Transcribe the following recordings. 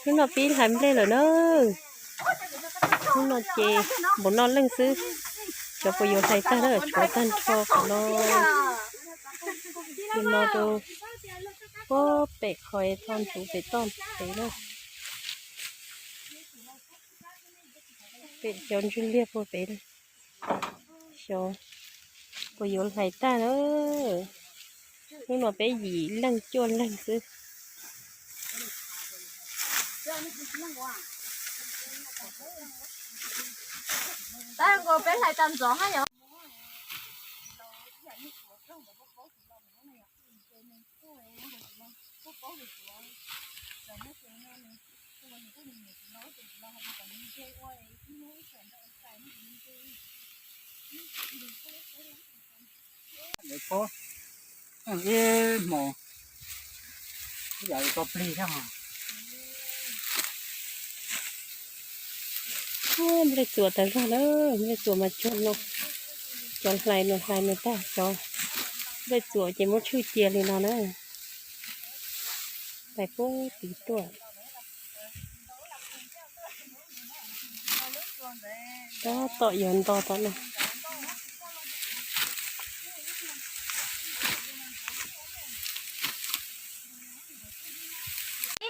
Hnub no pib hlais nplej lawm na. Hnub no ces npaum no leej xwb, xyov puas yuav hlais tag na, tshuav tag nrho qhov no. Tus no rau puag pem qhov tho ntsuv pem toj pem na. Pem cov ntswg liag puag pem na. Xyov puas yuav hlais tag na. Hnub no peb yim leej cuaj leeg xwb. Tab nkaus peb hlais tag ntxov hab yom. Ib hmo ib yam li tau plig thiab. Nplej txuas tas zog na, nplej txuas mas cuag no, cov hlais no hlais no tag, cov nplej txuas ces muab tshwj cia li no na. Hlais puag tid tuaj. Tab tom yuav nto tom no.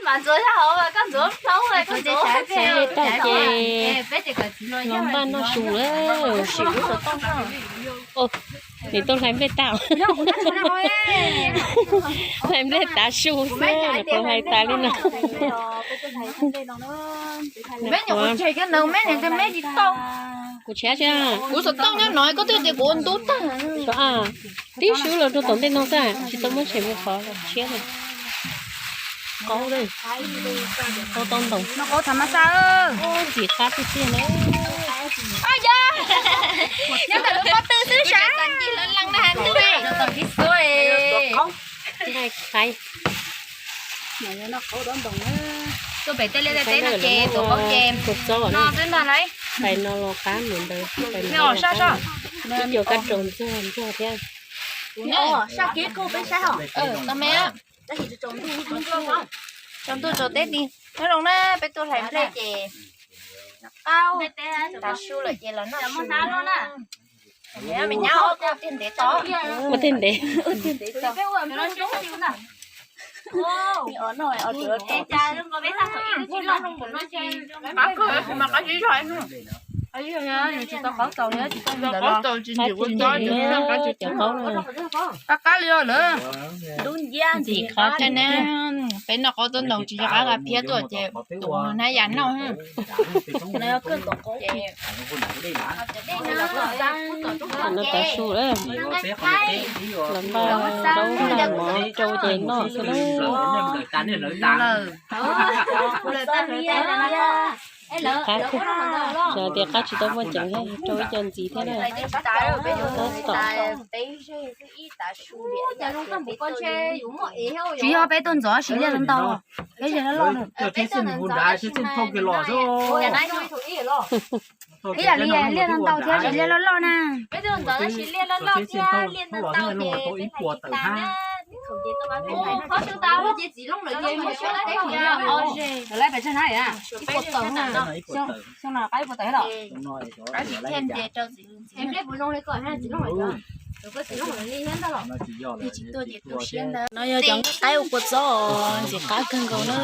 Tag ces los npaj noj su lawm. Nim tau hlais nplej tas. Hlais nplej tav su xwb, nyuam qhuav hlais tas li no. Kuv tshiab, kuv xov tooj nyob no koj twb tias kuv ua ntub tag. Tib swb los rau tom ntej no xwb, tsis tau muab tshem mus qhov tshiab li. Qaub, qaub taub ntoos. Ntxim qab tiag tiag na. Nyob ntawm lub pob tw xwb sas. Nqaij qaib. Tuaj pem tej liaj tej teb no ces tuav qaub ces noj xwb ntag lauj. Tais no los qab mus ntawd. Ib co kab raus ntxuag ntxuag thiab. Tau me, tsaus ntuj tsaus teb ti. Nyob zoo na, peb tuaj hlais nplej ces qaub, tav su lawm ces los noj su. Me nyab ua tiag ntev tod. Ua tiag ntev. Qab qab li lawm. Ntxim qab tiag na, peb noj qaub taub ntoos tsis nco qab nqa phiab tuaj ces tuav hnab yas noj. Tav su, los npaj zaub npaj mov rau ces noj xwb na. Qab thiab, xyov tias qab tsis tau muaj ceev thiab, rau ib co ntxiv thiab na. Tab tom tsis yog peb tuaj ntxov sis liaj ntau, peb ze loj loj na. Ib yam li liaj ntau ntau thiab sis liaj loj loj na. Ib puas tawm na. No yog cov nqaij qaib ua kua txob ntxim qab kawg nkaus na.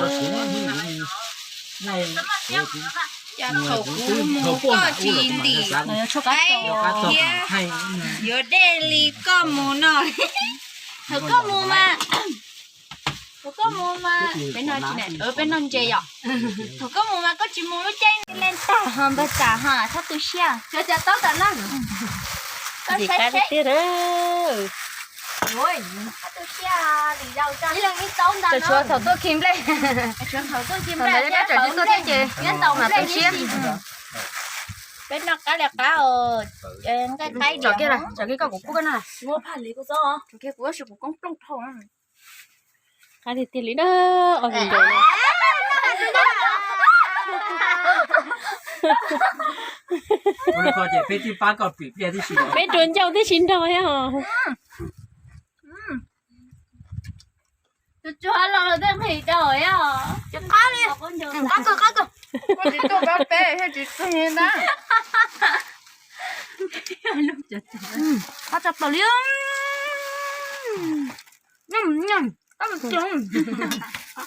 Thaum kuv mus koj tsis ntim qaib thiab, yuav dej li koj mus no. Thaum koj mus mas, thaum koj mus mas, peb noj ntses yom. Thaum koj mus mas koj tsis mus lub caij leej tag ho npawg tas ho txhob tu siab. Ntxim qab tiag tiag na. Tshuav thaum tuaj khi nplej, thaum ntawd tseem tsis tuaj thiab ces mam tu siab. Peb noj qab li qab os. Nqaij qaib tsom kiag, tsom kiag koj kuv pub koj noj. Kuv koob plooj dhau. Qab tiag tiag li na, ob viv ncaus. Peb rua ncauj tib si nrog thiab os. Tsuag los tej nqhis rau os. Qab kawg, qab kawg. Tsis tuaj pab peb thiab tsis txig na. Qab tshaj plaws li.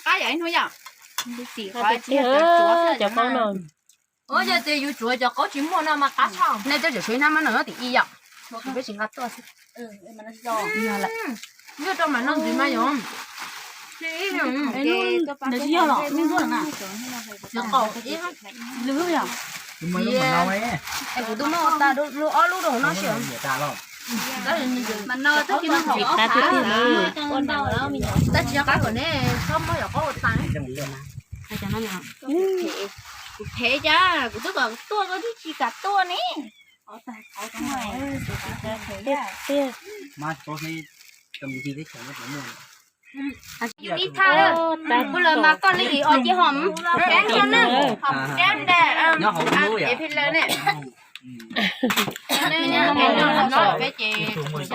Qab yam ib hnub yom. Cov qaub no. Ua yog tias yus tsuav cov qaub tsis muaj no mas qab tshaj. Nej twb tseem sib hnab mab no nyob tim ib yom. Peb tsis nqa tuaj xwb. Yog lawm. Nyob rau mas no ntxiv mas yom. Ntawd tsis yog los ntuj na. Tsis qaub ib lwm yom. Es kuv twb muab ua tag ob lub rau hauv no xwb. Mas no twb tsis no qab tiag tiag na. Tab tsis yog qab kom neb txhob muab cov qaub ua tag. Kuv phem cas kuv twb kom tuaj koj twb tsis kam tuaj ne. Tiag tiag. Yus ib thaj, kuv lawv mas koj li o cia hom, kab tso na, kab da, es phi lawv ne.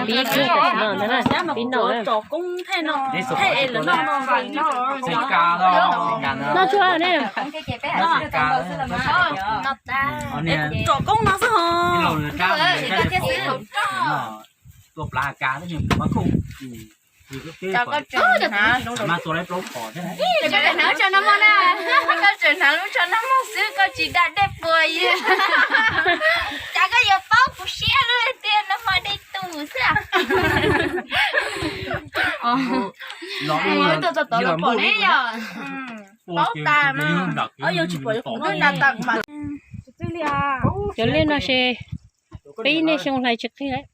Pib kiag tam no ntag na, pib no. Tsom koob no, tsom koob no xwb hos. Tua plav ka, mas tua lawv plaub phom thiab. Koj tseem hnav lub tsho no muaj na, koj tseem hnav lub tsho no muaj xwb, koj tsis da dej puas yog? Cas koj yuav paub kuv siab lub tiag no mas dej tus xwb. Los ua tau tau los pom ne yom. Paub tas mas. Cov liaj no ces peb niaj xyoo hlais tsis qhib lawm.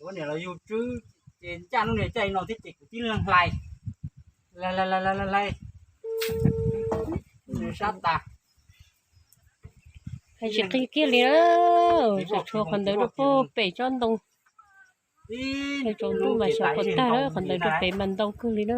Ua niam los yug tswb ces ncaj lub niag caij no thiab ces kuv tib leeg hlais, hlais, hlais, hlais, hlais, sab tas. Hlais tsis qhib kiag li, tsuas tshuav qhov ntawd rau pem tsob ntoo. Tsaus ntuj mas xyov puas tag lawm, qhov ntawd rau pem mas ntau kawg li na.